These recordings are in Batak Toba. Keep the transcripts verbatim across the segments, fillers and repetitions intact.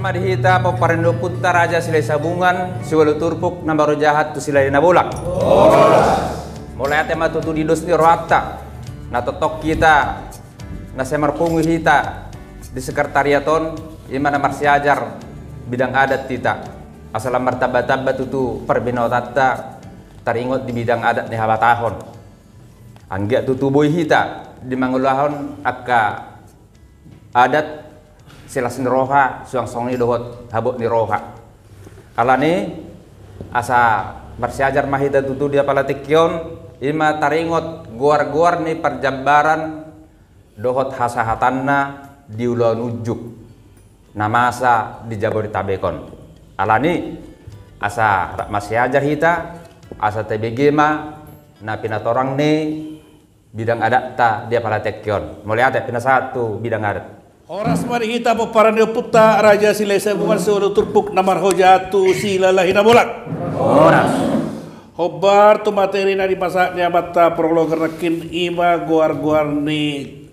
Ma di hita pomparan ni ompunta Raja Silahi Sabungan, siualu turpuk na marhojahon tu Silahi Nabolak. Mauliate ma tutu di dos ni rohanta, na tongtong hita, na sai marpungu hita di sekretariat on, i ma na marsiajar bidang adat hita. Asa lam martamba-tamba tutu parbinoatanta taringot di bidang adat ni habatahon. Anggiat tutu boi hita di mangulahon angka adat silas ni roha, suang songon i dohot habot ni roha. Alani asa marsiajar ma hita tutu di apala tingki on, i ma taringot goar-goar ni parjambaran dohot hasahatanna di ulaon unjuk na masa di Jabodetabek on. Alani asa rap marsiajar hita, asa tabege ma na pinatorang ni bidang adatta di apala tingki on. Mauliate, pinasahat tu bidang adat. Horas ma di hita pomparan ni ompunta Raja Silahi Sabungan, siualu turpuk na marhojahon tu Silahi Nabolak. Horas. Hombar tu materi na dipasahat ni amanta prologer nangkin, i ma goar-goar ni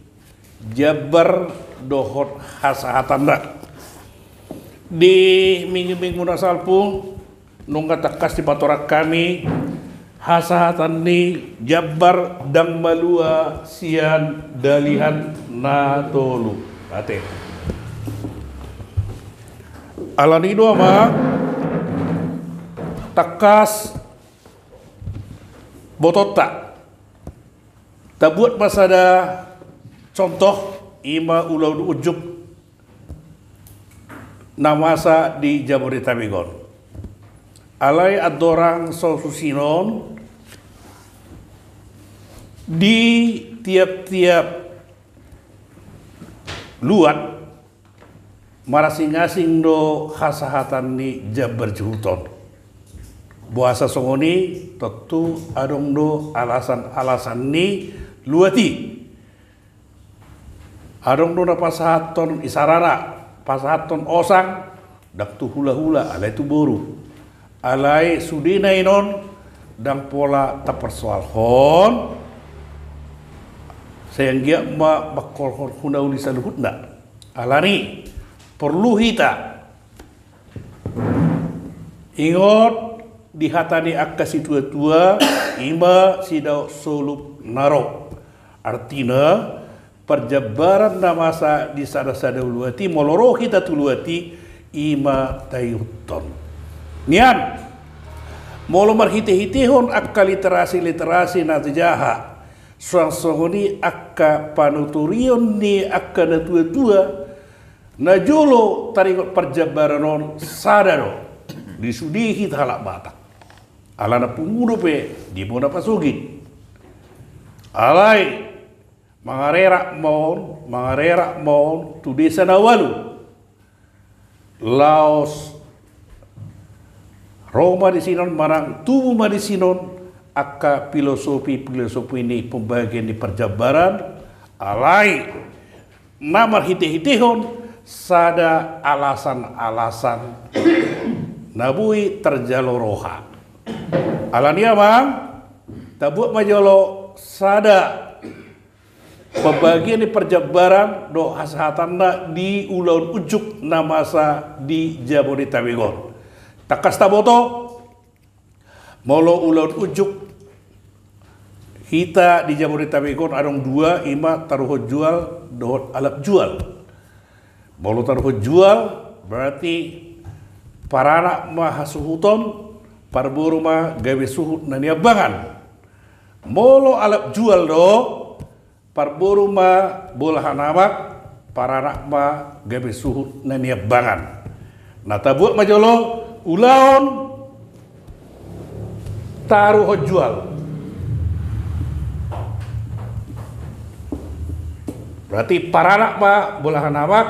jambar dohot hasahatanna. Di minggu-minggu na salpu, nunga tangkas dipatorang hami hasahatan ni jambar ndang malua sian dalihan na tolu. Ate. Alani do ma tangkas botonta. Tabuat ma sada contoh, i ma ulaon unjuk na masa di Jabodetabek on. Alai andorang so tusi on, di tiap-tiap luat marasing-asing do hasahatan ni jambar juhut on. Boasa songon i? Tontu adong do alasan-alasan ni luat i. Adong do na pasahathon, isarana pasahathon osang, ndang tu hula-hula, alai tu boru. Alai sudena i non ndang pola taparsoalhon, sai anggiat ma mangkorhon hula-hula saluhutna. Alani porlu hita ingot di hata ni angka situa-tua, i ma sidaok solup na ro. Artina, parjambaran na masa di sada-sada luat i, molo ro hita tu luat i, i ma taihuthon. Nian, molo marhite-hitehon angka literasi-literasi na tajaha, suang songon i angka panuturion ni angka na tua-tua, na jolo taringot parjambaran on sada do, di sude hita halak Batak. Alana pungu dope di bona pasogit. Alai mangarerak ma on, mangarerak ma on tu desa na ualu. Laos ro ma di sinon manang tubu ma di sinon angka filosofi-filosofi ni pembagian ni parjambaran, alai na marhite-hitehon sada alasan-alasan na boi tarjalo roha. Alani i amang, tabuat ma jolo sada pembagian ni parjambaran dohot hasahatanna di ulaon unjuk na masa di Jabodetabek on. Tangkas taboto, molo ulaon unjuk hita di Jabodetabek on adong dua, i ma taruhon jual dohot alap jual. Molo taruhon jual, berarti paranak ma hasuhuton, parboru ma gabe suhut na niambangan. Molo alap jual do, parboru ma bolahan amak, paranak ma gabe suhut na niambangan. Na tabuat ma jolo ulaon taruhon jual. Berarti paranak ma bolahan amak,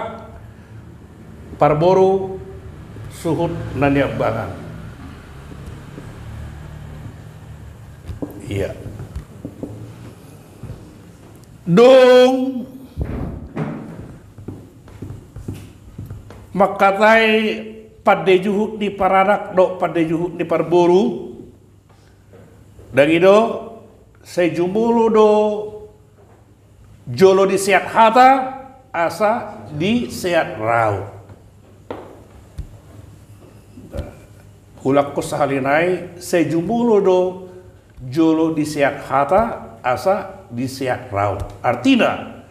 parboru suhut na niambangan. Iya. Dung mangkatai pande juhut ni paranak dohot pande juhut ni parboru, ndang i do, sai jumolo do jolo diseat hata asa diseat rau. Ulakkon sahali nai sai jumolo do jolo diseat hata asa diseat raut. Artina,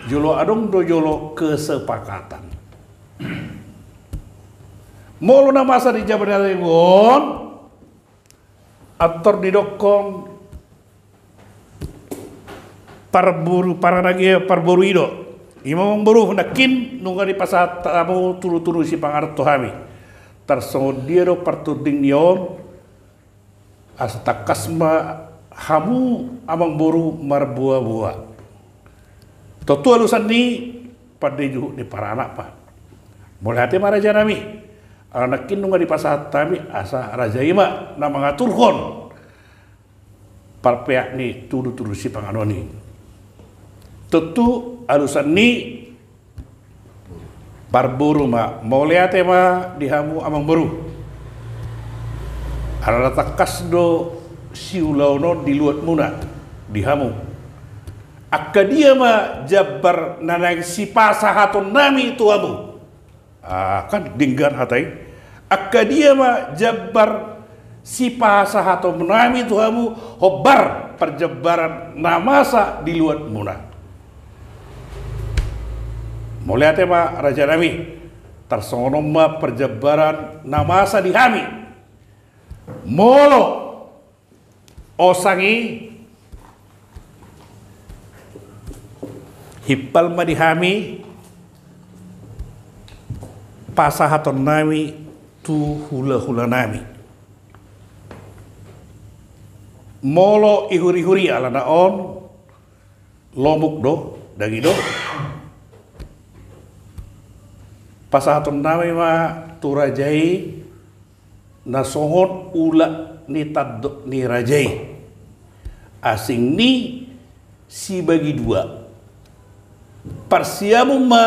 jolo adong do jolo kesepakatan. Molo na masa di jaman na tingki on, antor didokkon parboru, paranagia parboru i do. Ima amangboru, nangkin nunga dipasahat hamu tudu-tudu sipanganon tu hami. Tarsongon dia do partunding ni on, asa tangkas ma hamu amangboru marboa-boa. Tontu alusan ni pande juhut ni paranak ma. Mauliate ma raja nami. Ala nangkin nunga dipasahat hami asa raja i ma na mangaturhon parpeak ni tudu-tudu sipanganon i. Tontu alusan ni parboru ma, mauliate ma di hamu amangboru. Ala na tangkas do siulaon on di luatmuna di hamu. Angka dia ma jambar na naeng sipasahaton nami tu hamu? Ah, kan denggan hata i. Angka dia ma jambar sipasahaton nami tu hamu, hombar parjambaran na masa di luatmuna? Mauliate ma raja nami. Tarsongon on ma parjambaran na masa di hami. Molo osang i, himpal ma di hami pasahaton nami tu hula-hula nami. Molo ihur-ihur i, alana on lomuk do, dang i do. Pasahaton nami ma tu raja i na songon ula ni tandok ni raja i. Asing ni sibagi dua. Parsiamun ma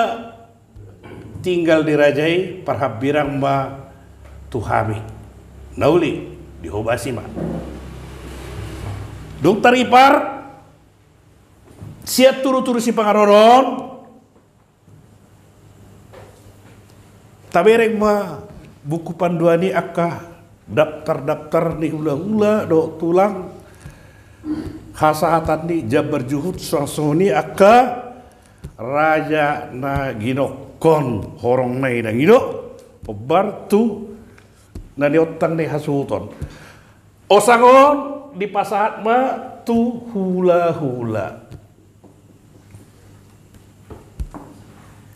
tinggal di raja i, parhambirang ma tu hami. Na uli, dihobasi ma. Dung taripar sian tudu-tudu sipanganon on, tabereng ma buku panduan i angka daptar-daptar ni hula-hula dohot tulang, hasahatan ni jambar juhut, suang songon i angka raja na ginokkon horongna i, dang i do, hombar tu na niontang ni hasuhuton. Osang on dipasahat ma tu hula-hula.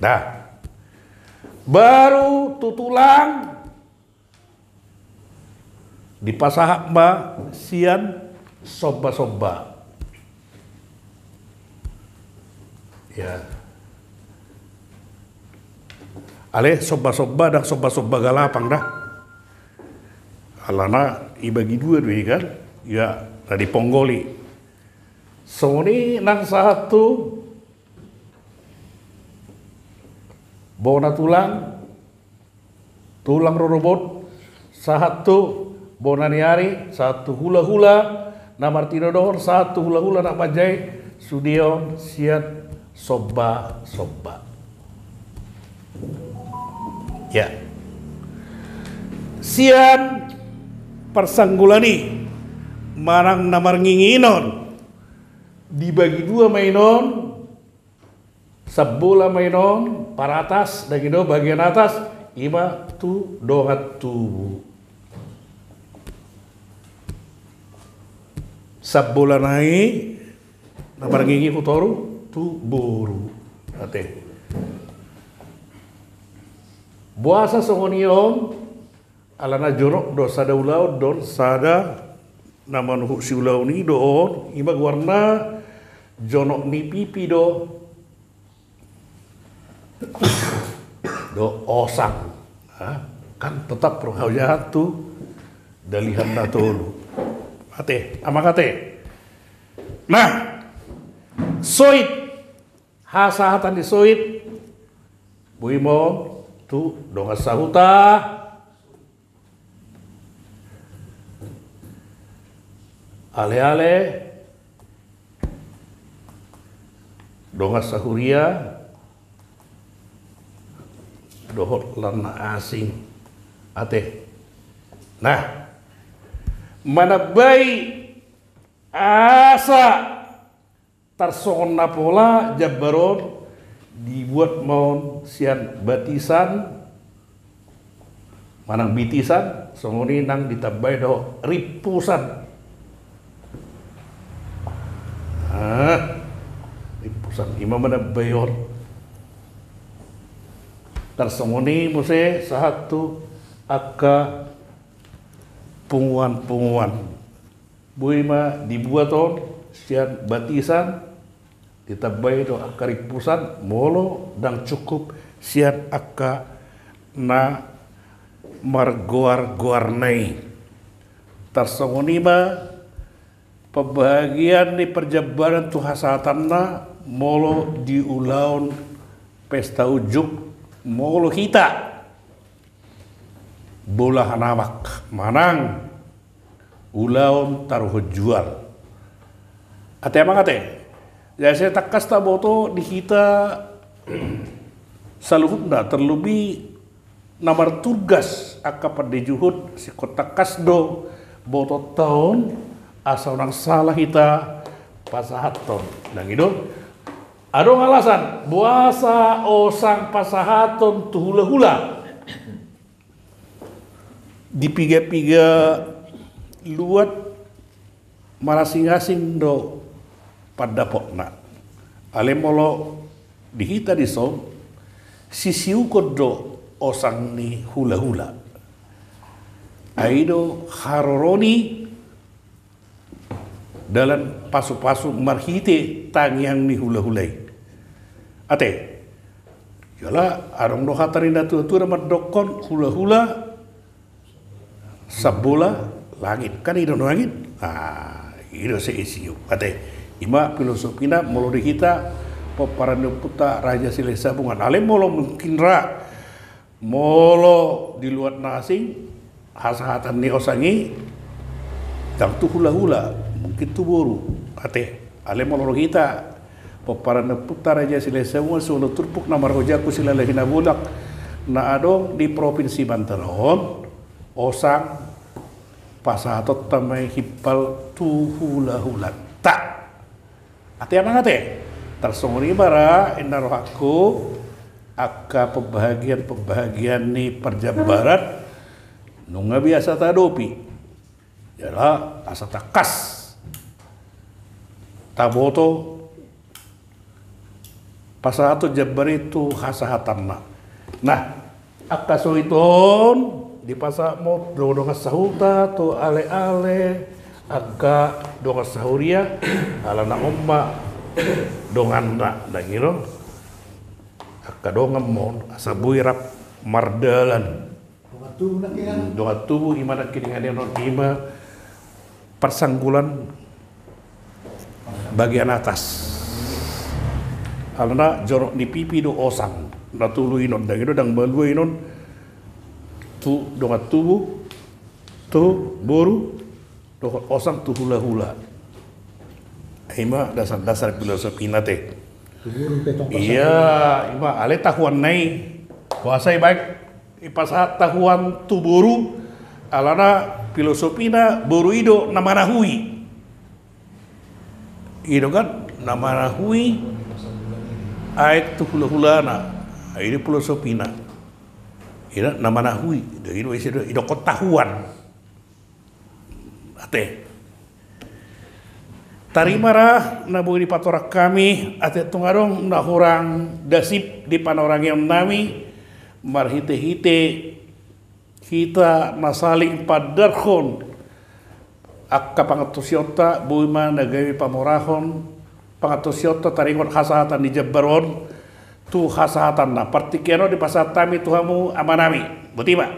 Nah, baru tu tulang dipasahat ma sian somba-somba. Ya. Ale somba-somba, dang somba-somba galapang da. Alana ibagi dua do i kan. Ya, na di ponggol i. Songon i nang sahat tu bona tulang, tulang rorobot, sahat tu bona ni ari, sahat tu hula-hula na martinodohon, sahat tu hula-hula na manjai, sude on sian somba-somba. Ya. Sian parsanggulan i manang na marngingi on, dibagi dua ma i on, sambola ma i on, paratas, dang i do, bagian atas, ima tu dongan tubu. Sambola nai na marngingi tu toru, tu boru. Ate. Boasa songon i on, alana jonok do, sada ulaon do on, sada na manuhuk siulaon i do on, ima goarna jonok ni pipi do. Do osang. Ha? Kan tetap roha jahat tu dalihan na tolu. Ate, amang ate. Nah, soit. Hasahatan ni soit, boi ma on tu dongan sahuta, ale-ale, dongan sahuria, dohot lan na asing. Ate. Nah, manambai asa tarsongon na pola jambar on, dibuat ma on sian batisan manang bitisan, songon i nang ditambai do rimpusan. Ah, rimpusan, i ma manambai on. Tarsongon i muse sahat tu angka punguan-punguan. Boi ma dibuat on sian batisan, ditambai do angka rimpusan, molo ndang cukup sian angka na margoar-goarna i. Tarsongon i ma pembagian ni parjambaran tu hasahatanna molo di ulaon pesta unjuk, molo hita bolahan amak manang ulaon taruhon jual. Ate amang ate. Jadi sai tangkas taboto di hita saluhutna, terlebih na martugas angka pande juhut, singkop tangkas do botonta on asa unang sala hita pasahathon. Nang i do, adong alasan boasa osang pasahathon tu hulahula. Di piga-piga luat marasing-asing do pandapotna. Alai molo di hita dison, sisiukon do osang ni hulahula. Ai do haroro ni dalan pasupasu marhite tangiang ni hulahula i. Ate, jala adong do hata ni natua-tua na mandokkon hulahula sambola langit. Kan i do nuaeng i? Ah, i do sisiuk. Ate, i ma filosofina molo di hita pomparan ni ompunta Raja Silahisabungan. Alai molo mungkin ra, molo di luat na asing, hasahatan ni osang i ndang tu hulahula, mungkin tu boru. Ate, alai molo di hita pomparan ni ompunta Raja Silahisabungan, Sihol turpuk na margojaku, Silalahi na bolak, na adong di Provinsi Banten on, osang pasahatonta ma i himpal tu hulahulanta. Ate amang ate. Tarsongon i ma ra, inna rohangku, angka pembahagian-pembahagian ni parjambaran nunga biasa taadopi. Jala asa tangkas taboto pasahathon jambar i tu hasahatanna. Nah, angka songon i on dipasahat ma on dongan sahuta tu ale-ale, angka dongan sahuria, alana on ma donganna, ndang i do? Angka dongan ma on asa boi rap mardalan. Dongan tubu nangkiningan. Hmm, dongan tubu, i ma nangkiningan on, i ma parsanggulan bagian atas. Alana jonok ni pipi do osang. Na tolu i on, ndang i do, ndang malua i on. Tu dongan tubu, tu boru, dohot osang tu hulahula. I ma dasar-dasar filosofina ate. Iya, i ma alai tahuanna i. Boasa i baen dipasahat tahuan tu boru, alana filosofina boru i do na manahui. I do kan, na manahui aek tu hulahulana. I do filosofina. I do na manahui. I do, i do, i do, i do tahuan. Ate. Tarima ra na boi dipatorang hami, ate tung adong na hurang dasip di panorangion nami, marhite-hite hita na saling pandarhon angka pangantusionta, boi ma na gabe pamorahon pangantusionta taringot hasahatan ni jambar on tu hasahatanna. Partingkian on dipasahat hami tu hamu amanami. Boti ma.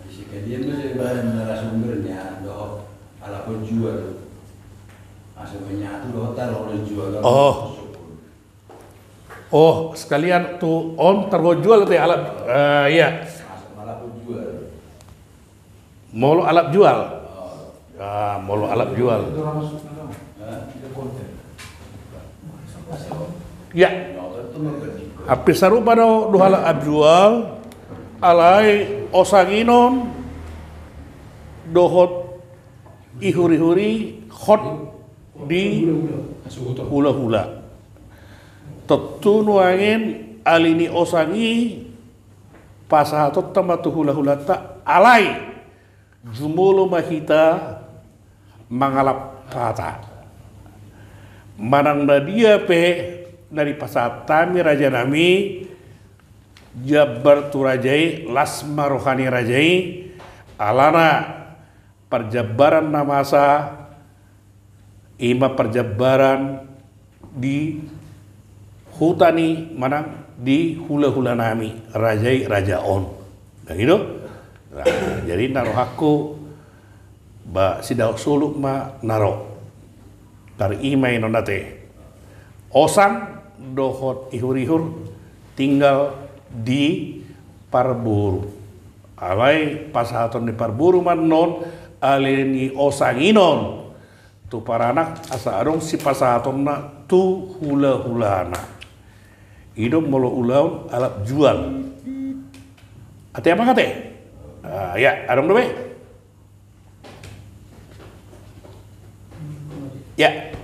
Sekalian do sai baen narasumberna dohot alap on jual. Asa menyatu dohot alap on jual. Oh. Oh, sekalian tu on taruhon jual ate alap. Eh, iya. Asa alap on jual. Molo alap jual. Ah, molo alap jual. Ya. Hampir sarupa do, do halak alap jual. Alai osang i non dohot ihur-ihur i hot di hula-hula. Tontu nuaeng ale ni osang i pasahatonta ma tu hula-hulanta, alai jumolo ma hita mangalap hata. Manang na dia pe na dipasahat hami rajanami, jambar tu raja i, las ma roha ni raja i, alana parjambaran na masa i ma parjambaran di huta ni manang di hula-hulanami raja i, raja on. Dang i do? Nah, jadi na rohangku ba sidao solup ma na ro. Tar i ma i non ate. Osang dohot ihur-ihur tinggal di parboru. Alai pasahaton ni parboru ma non ale ni osang i non tu paranak asa adong sipasahatonna tu hula-hulana. I do molo ulaon alap jual. Ate, amang ate? Ah, ya, adong dope? Ya.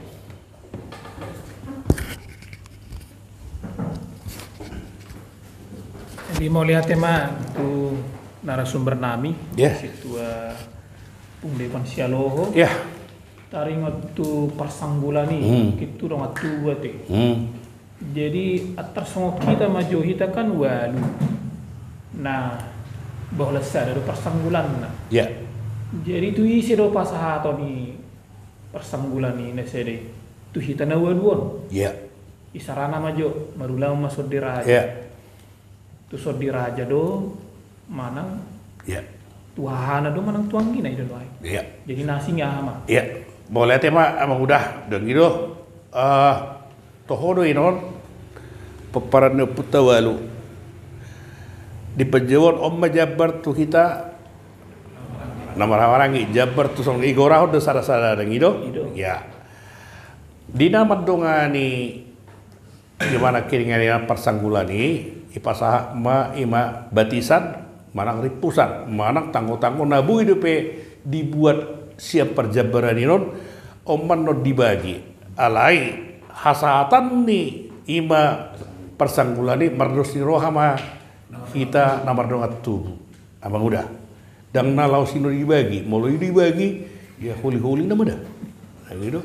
Jadi mauliate ma tu narasumber nami, ya, Ketua Pung Dewan Sialoho. Ya. Taringot tu parsanggulan i, hmm, mungkin tu dongan tubu ate. Hmm. Jadi antar songon hita ma jo, hita kan ualu. Nah, ba holan sada do parsanggulanna. Ya. Jadi tu ise do pasahaton i parsanggulan i na sada i? Tu hita na ualu on. Ya. Isarana ma jo, marulaon ma Sondi Raja. Ya. Tu Sondi Raja do manang, ya, tu hahana do manang tu anggina i do nuaeng. Ya. Jadi na asing aha ma? Ya. Mauliate ma, amang uda, dang i do. Eh, toho do i non pomparan ni ompunta ualu. Di panjouon on ma jambar tu hita na marhahamaranggi, jambar tu songon i, igorahon do sada-sada, dang i do? I do. Ya. Di na mandongani i ma nangkiningan i na parsanggulan i, ipasahat ma i ma batisan manang rimpusan manang tanggo-tanggo na boi dope dibuat sian parjambaran i non, on ma non dibagi. Alai hasahatan ni i ma parsanggulan i mardos ni roha ma hita na mardongan tubu, amang uda. Dang na laos i non dibagi, molo i dibagi, ya holi-holi nama da. Nah, gitu.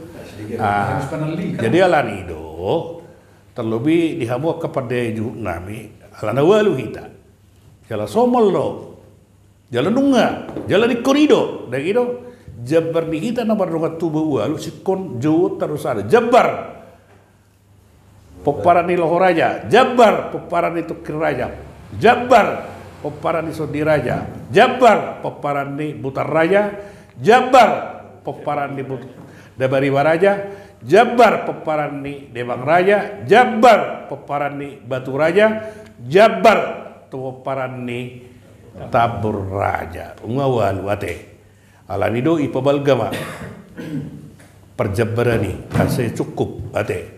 Ah, jadi alani do, terlebih di hamu angka pande juhut nami, ala na ualu hita. Jala somal do, jala nunga, jala dingkon i do, dang i do. Jambar ni hita na mardongan tubu ualu, singkon jou tarus ada. Jambar pomparan ni Loho Raja, jambar pomparan ni Tungkir Raja, jambar pomparan ni Sondi Raja, jambar pomparan ni Butar Raja, jambar pomparan ni But-, Dabariba Raja, jambar pomparan ni Debang Raja, jambar pomparan ni Batu Raja, jambar tu pomparan ni Tambun Raja. Nunga ualu ate. Alani do ipabalga ma parjambaran i, asa cukup ate.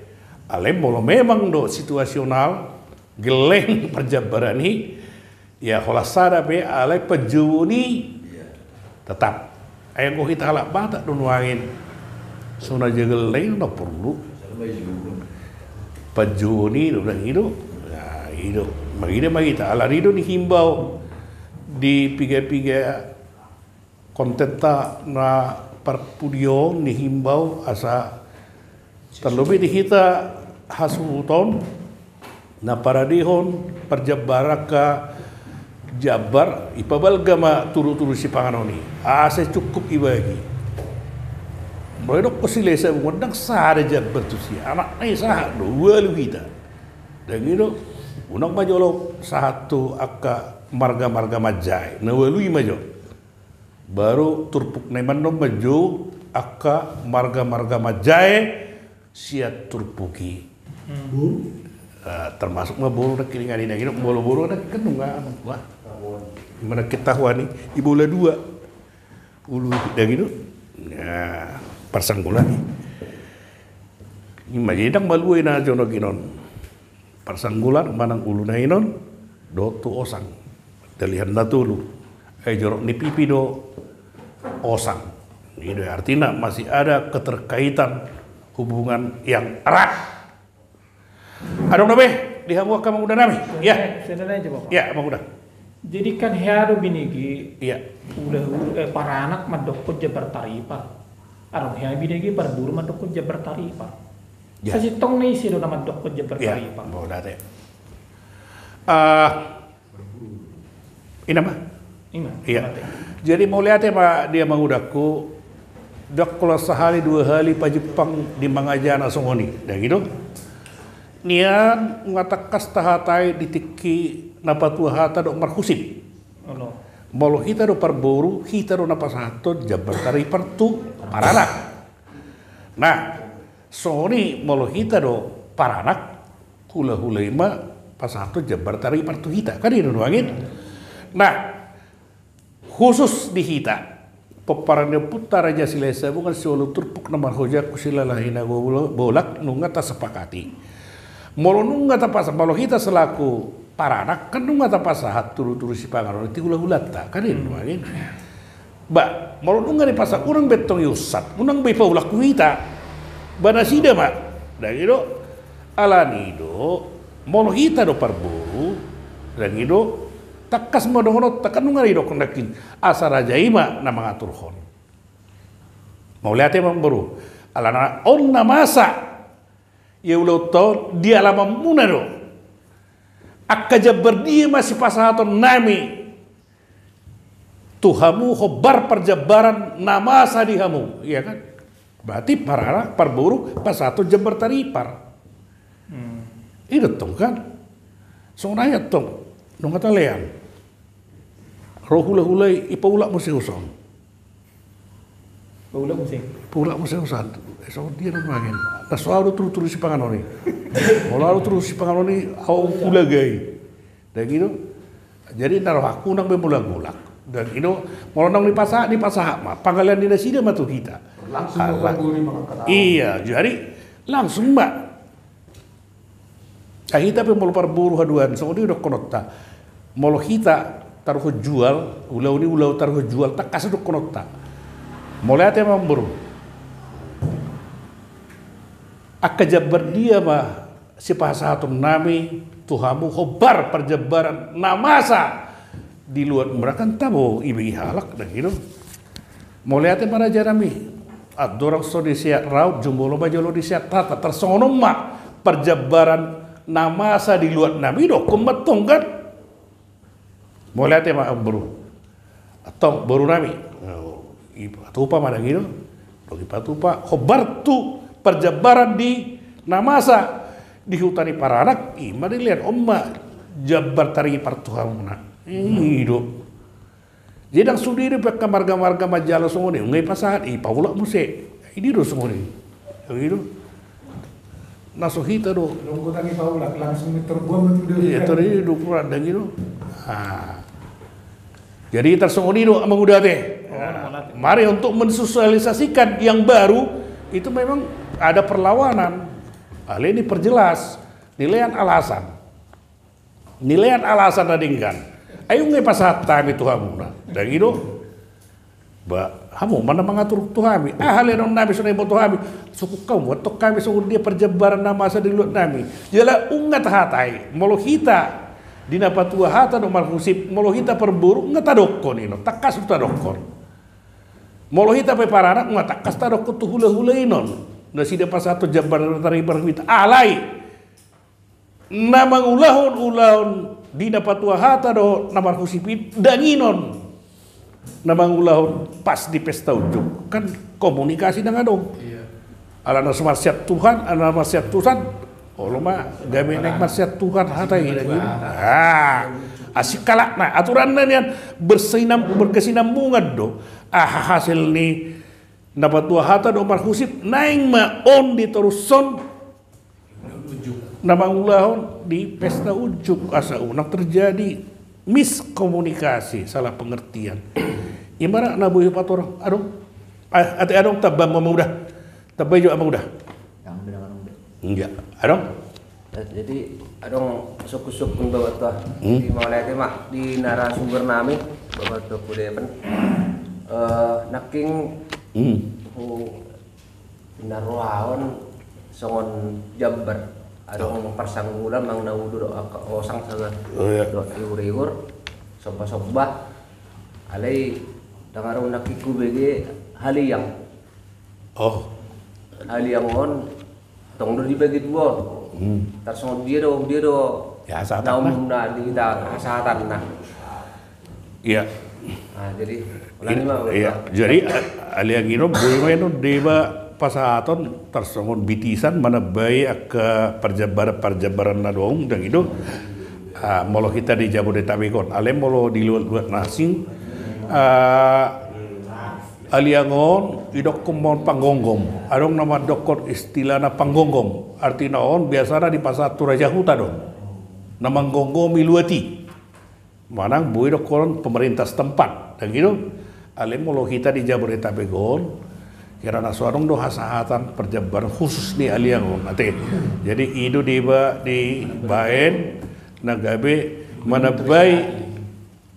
Alai molo memang do situasional gelleng parjambaran i, ya holan sada pe, alai panjouon i tetap. Ai anggo hita halak Batak do nuaeng, so na gelleng na porlu panjouon i do, dang i do. Nah, i do. Marida ma hita, alani do nihimbau di piga-piga kontenta na parpudi on, nihimbau asa terlebih di hita hasuhuton na paradehon parjambaran, angka jambar ipabalga ma tudu-tudu sipanganon i, asa cukup ibagi. Molo didok silesa bungon, dang sada jambar tusi, anakna i sahat do, ualu hita. Dang i do, unang ma jolo sahat tu angka marga-marga manjae, na ualu i ma jo. Baru turpuk na i ma annon manjou angka marga-marga manjae sian turpuk i. Hmm. Ah, termasuk ma boru nangkiningan i, dang i do, molo boru nangkin kan nunga, anu, wah. I ma nangkin tahuan i, i bola dua. Ulu, dang i do. Nah, parsanggulan i. I ma, jadi dang malua i na jonok i non. Parsanggulan manang ulu na i non dohot tu osang. Dalihan na tolu, ai jorok ni pipi do osang. I do artina masih ada keterkaitan, hubungan yang erat. Adong dope di hamu angka amanguda nami? Ya. Sede nai jo, Bapak. Ya, amanguda. Jadi kan hea do binege. Ya. Udah, eh, paranak mandokkon jambar taripar. Adong hea binege parboru mandokkon jambar taripar. Ya. Sasintongna ise do na mandokkon jambar taripar? Mauliate. Ah, Ina ma? Ina. Iya. Jadi mauliate ma di amangudangku, ndang holan sahali dua hali pajumpang di mangajana songon i, ndang i do. Nian nunga tangkas tahatai di tingki na patua hata dohot marhusip. Molo hita do parboru, hita do na pasahathon jambar taripar tu paranak. Nah, songon i molo hita do paranak, hulahula i ma pasahathon jambar taripar tu hita. Kan i do nuaeng i. Nah, khusus di hita, pomparan ni ompunta Raja Silahisabungan siualu turpuk na marhojangku silalahi na bolak nunga tasepakati. Molo nunga tapasa, molo hita selaku paranak, kan nunga tapasahat tudu-tudu sipanganon i tu hulahulanta. Kan i do nuaeng i. Ba, molo nunga dipasahat, unang be tong iunsat, unang be ipaulak tu hita. Ba nasida ma, ndang i do. Alani do, molo hita do parboru, ndang i do, tangkas ma dohononta, kan nunga didokkon nangkin, asa raja i ma na mangaturhon. Mauliate ma amangboru. Alana on na masa ia ulaonta on di alamanmuna do. Angka jambar dia ma sipasahatonnami tu hamu hombar parjambaran na masa di hamu, iya kan? Berarti paranak parboru pasahathon jambar taripar. Hmm. I do tong kan? Songon i antong, nunga talean. Ro hulahula i, ipaulak muse huson. Paulak muse. Paulak muse huson. Eh, songon dia do nuaeng i. Na so ahu do tudu-tudu sipanganon i. Molo ahu do tudu sipanganon i, ahu hulaga i. Ndang i do. Jadi na rohangku unang be mulak-mulak. Ndang i do. Molo naung dipasahat, dipasahat ma. Pangalean ni nasida ma tu hita. Langsung ma parboru i mangangkat tangan. Iya, jadi langsung ma. Ai hita pe molo parboru haduan, songon i dohononta. Molo hita taruhon jual, ulaon i ulaon taruhon jual, tangkas dohononta. Mauliate ma amangboru. Angka jambar dia ma sipasahatonnami tu hamu hombar parjambaran na masa di luatmuna, kan tabo ibege halak, ndang i do. Mauliate ma rajanami. Andorang so diseat raut, jumolo ma jolo diseat hata, tarsongon on ma parjambaran na masa di luatnami, dohonon ma antong kan. Mauliate ma amangboru. Antong borunami, ipatupa ma, ndang i do. Dung ipatupa, hombar tu parjambaran di na masa di huta ni paranak, i ma dilean, on ma jambar taripar tu hamuna. I do. Jadi ndang sude do pe angka marga-marga manjalo songon i, nunga ipasahat, ipaulak muse. I do songon i. I do. Na so hita do. Dung godang ipaulak, langsung terbuang ma tu dia. Iya, tor i do ukuran, ndang i do. Ah. Jadi tarsongon i do amangudate. Mari untuk mensosialisasikan yang baru, itu memang ada perlawanan. Alai diperjelas, nilean alasan. Nilean alasan na denggan. Ai nunga ipasahat hami tu hamuna. Ndang i do. Ba, hamu ma na mangatur tu hami. Aha leanonnami so na iboto hami. Sungkun hamu antong hami songon dia parjambaran na masa di luatnami. Jala nunga tahatai. Molo hita di na patua hata dohot marhusip. Molo hita parboru nunga tadokkon i non. Tangkas do tadokkon. Molo hita pe paranak nunga tangkas tadokkon tu hulahula i non. Nasida pasahathon jambar taripar tu hita. Alai. Na mangulahon ulaon di na patua hata dohot na marhusip i ndang i non na mangulahon pas di pesta unjuk. Kan komunikasi ndang adong. Iya. Alana so marsiantuhan, alana marsiantusan, olo ma gabe naeng marsiantuhan hata i, ndang i do. Ah, asing halakna, aturanna nian bersinam-, berkesinambungan do. Aha hasil ni na patua hata dohot marhusip, naeng ma on ditorushon na mangulahon di pesta unjuk, asa unang terjadi miskomunikasi, salah pengertian. I ma ra na boi hupatorang, adong. Ah, ate adong tamba ma amangudang. Tamba i jo amangudang. Enggak, adong. Jadi adong sungkun-sungkun, Bapak Tua. Hmm. Di mauliate ma di narasumber nami, Bapak Tua Pudepen. Eh, nangkin, hmm, hu-, na rohaon songon jambar. Adong, oh, parsanggulan manang na udu dohot angka osang saga. Oh, iya. Dohot iur-iur, somba-somba. Alai ndang adong nangkin hubege haliang. Oh. Haliang on tong do dibagi dua. Hmm. Tarsongon dia do, dia do. Ya, hasahatanna. Na umumna di hita hasahatanna. Iya. Nah, jadi, ulangi ma, iya, Bapak. Jadi, a-, haliang i do, boi ma i do, deba pasahaton tarsongon bitisan manambai angka parjambaran-parjambaran na adong, ndang i do. Ah, molo hita di Jabodetabek on, alai molo di luat-luat na asing, ah, haliang on idokkon ma on panggonggom. Adong na mandokkon istilahna panggonggom. Artina on biasana dipasahat tu raja huta do. Na manggonggomi luat i. Manang boi dohonon pemerintah setempat. Ndang i do. Alai molo hita di Jabodetabek on, hira na so adong do hasahatan parjambaran khusus ni haliang on, ate. Jadi i do diba-, dibaen na gabe manambai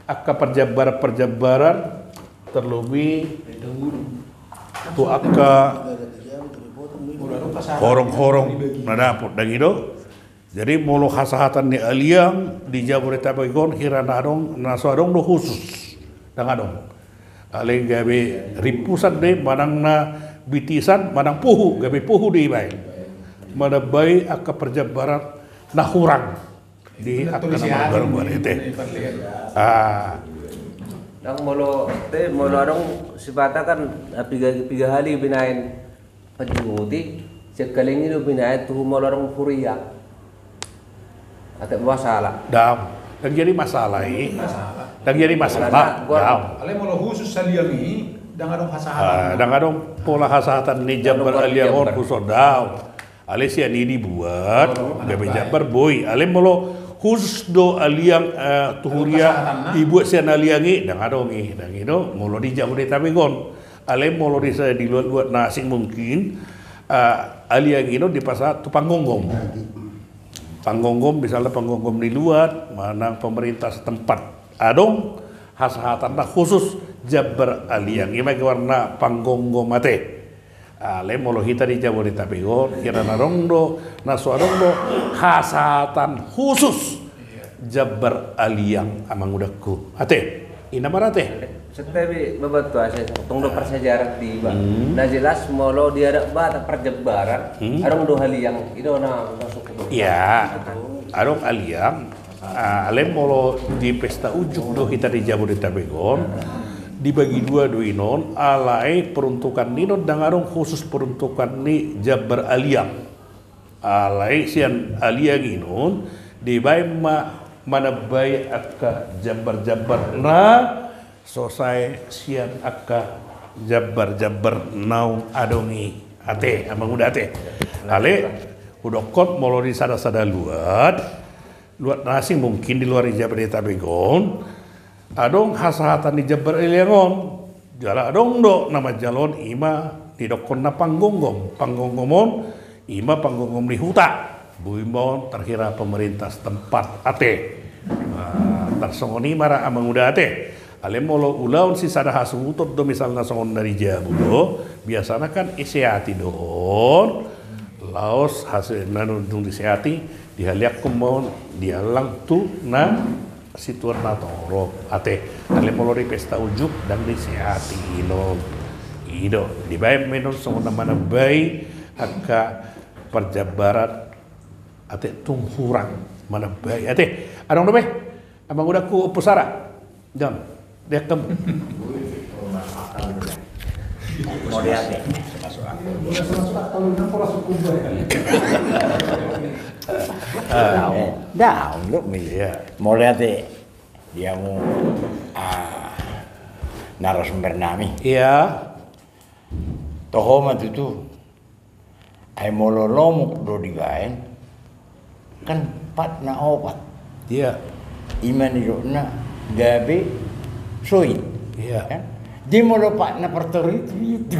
angka parjambaran-parjambaran, terlebih tu angka horong-horong na dapot, ndang i do. Jadi molo hasahatan ni haliang di Jabodetabek on, hira na adong, na so adong do khusus, ndang adong. Alai gabe rimpusan do i manang na bitisan manang puhu, gabe puhu do i dibaen. Manambai angka parjambaran na hurang di angka na marbarbar, ate. Ah. Ndang, molo, te, molo adong sipata kan, ah, piga, piga hali binaen panjunguti, sian haliang i do binaen tu molo adong huria. Ate, masalah. Ndang, ndang jadi masalah i. Ndang jadi masalah. Ndang. Alai molo khusus haliang i, ndang adong hasahatan. Ah, ndang adong pola hasahatan ni jambar haliang on khusus, ndang. Alai sian i dibuat, oh, gabe jambar, boi. Alai molo khusus do haliang, eh, tu huria, dibuat sian haliang i, ndang adong i, ndang i do, molo di Jabodetabek on. Alai molo di sa-, di luat-luat na asing mungkin, eh, haliang i do dipasahat tu panggonggom. Panggonggom, misalna panggonggom ni luat, manang pemerintah setempat. Adong hasahatanna khusus jambar haliang. I ma goarna panggonggom, ate. Alai molo hita di Jabodetabek on, hira na adong do, na so adong do hasahatan khusus jambar haliang, amangudangku. Ate, i na ma ra, ate. Santabi, Bapak Tua, asa tong do parsajarna di ba. Hmm. Na jelas molo di adat Batak parjambaran, hmm, adong do haliang, i do na masuk. Iya, adong haliang. Ah, alai molo di pesta unjuk do hita di Jabodetabek on, dibagi dua do i non, alai peruntukan ni non ndang adong khusus peruntukan ni jambar haliang. Alai sian haliang i non dibaen ma manambai angka jambar-jambar na so sae sian angka jambar-jambar naung adong i, ate, amanguda, ate. Alai hudokkon molo di sada-sada luat, luat na asing mungkin di luar Jabodetabek on, adong hasahatan ni jambar haliang on. Jala adong do na manjalo on, i ma didokkonna panggonggom. Panggonggom on i ma panggonggom ni huta. Boi ma on tarhira pemerintah setempat, ate. Nah, tarsongon i ma ra, amanguda, ate. Alai molo ulaon sisada hasuhuton do, misalna songon na di jabu do, biasana kan diseati do on. Laos hasil na dung diseati, dihaliangkon ma on, diallang tu na situan na torop, ate. Alai molo di pesta unjuk ndang diseati i non. I do, dibaen ma i non songon na manambai angka parjambaran, ate, tung hurang manambai, ate. Adong dope, amangudangku, Ompu Sara. Jam, diangkat. Mauliate. Daong, daong, lu mi. Iya. Mauliate di hamu, ah, narasumber nami. Iya. Toho ma tutu. Ai molo lomok do dibaen, kan patna opat. Iya. I ma nidokna gabe soit. Iya. Kan? Di molo patna partoru i, itu.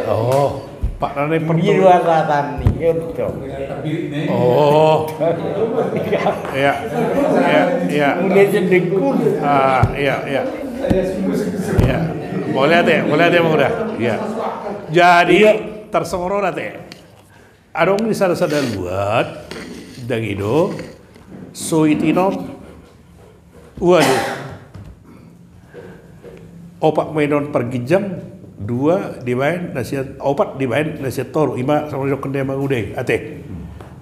Oh. Pak Rane Pertu. Biru Aratan nih, gitu. Oh. Iya. Iya, iya. Udah sedekun. Ah, iya, iya. Iya. Boleh ate, boleh ate, udah. Iya. Jadi, iya, tarsongon on ate. Adong di sada-sada luat, dang i do, soit i non. Waduh. Opat ma i non parginjang, dua dibaen na sian, opat dibaen na sian toru, ima songon didok ni amang uda i, ate.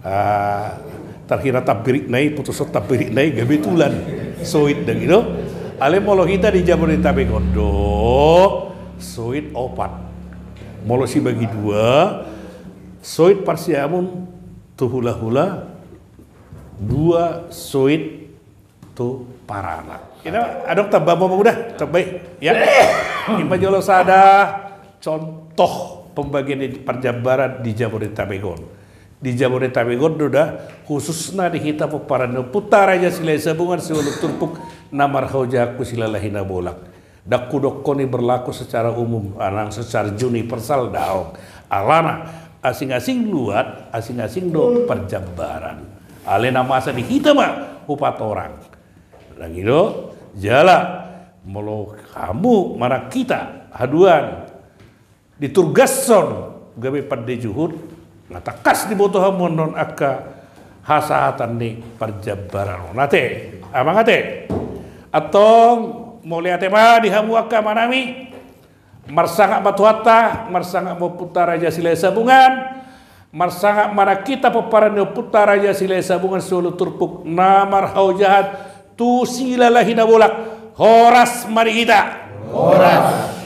Ah, tarhira tambirik na i, putuson tambirik na i, gabe tulan. Soit dang i do. Alai molo hita di Jabodetabek on do, soit opat. Molo sibagi dua, soit parsiamun tu hula-hula, dua soit tu paranak. Ina, adong tamba ma amang uda, tamba i. Ya. Ima jolo sada contoh pembagian ni parjambaran di Jabodetabek on. Di Jabodetabek on do da, khususna di hita pomparan ni ompunta Raja Silahisabungan siualu turpuk na marhaojahan tu Silalahi Nabolak. Dang hudokkon i berlaku secara umum, nang secara universal daong. Alana, asing-asing luat, asing-asing do parjambaran. Alai na masa di hita ma hupatorang. Dang i do, jala, molo hamu manang hita, haduan, diturgashon gabe pande juhut, na tangkas diboto hamu annon angka hasahatan ni parjambaran on ate. Amang ate. Antong mauliate ma di hamu angka amanami. Marsangap ma Tuhanta, marsangap ma ompunta Raja Silahisabungan, marsangap ma nang hita pomparan ni ompunta Raja Silahisabungan siualu turpuk na marhaojahan tu Silalahi Nabolak. Horas ma di hita. Horas.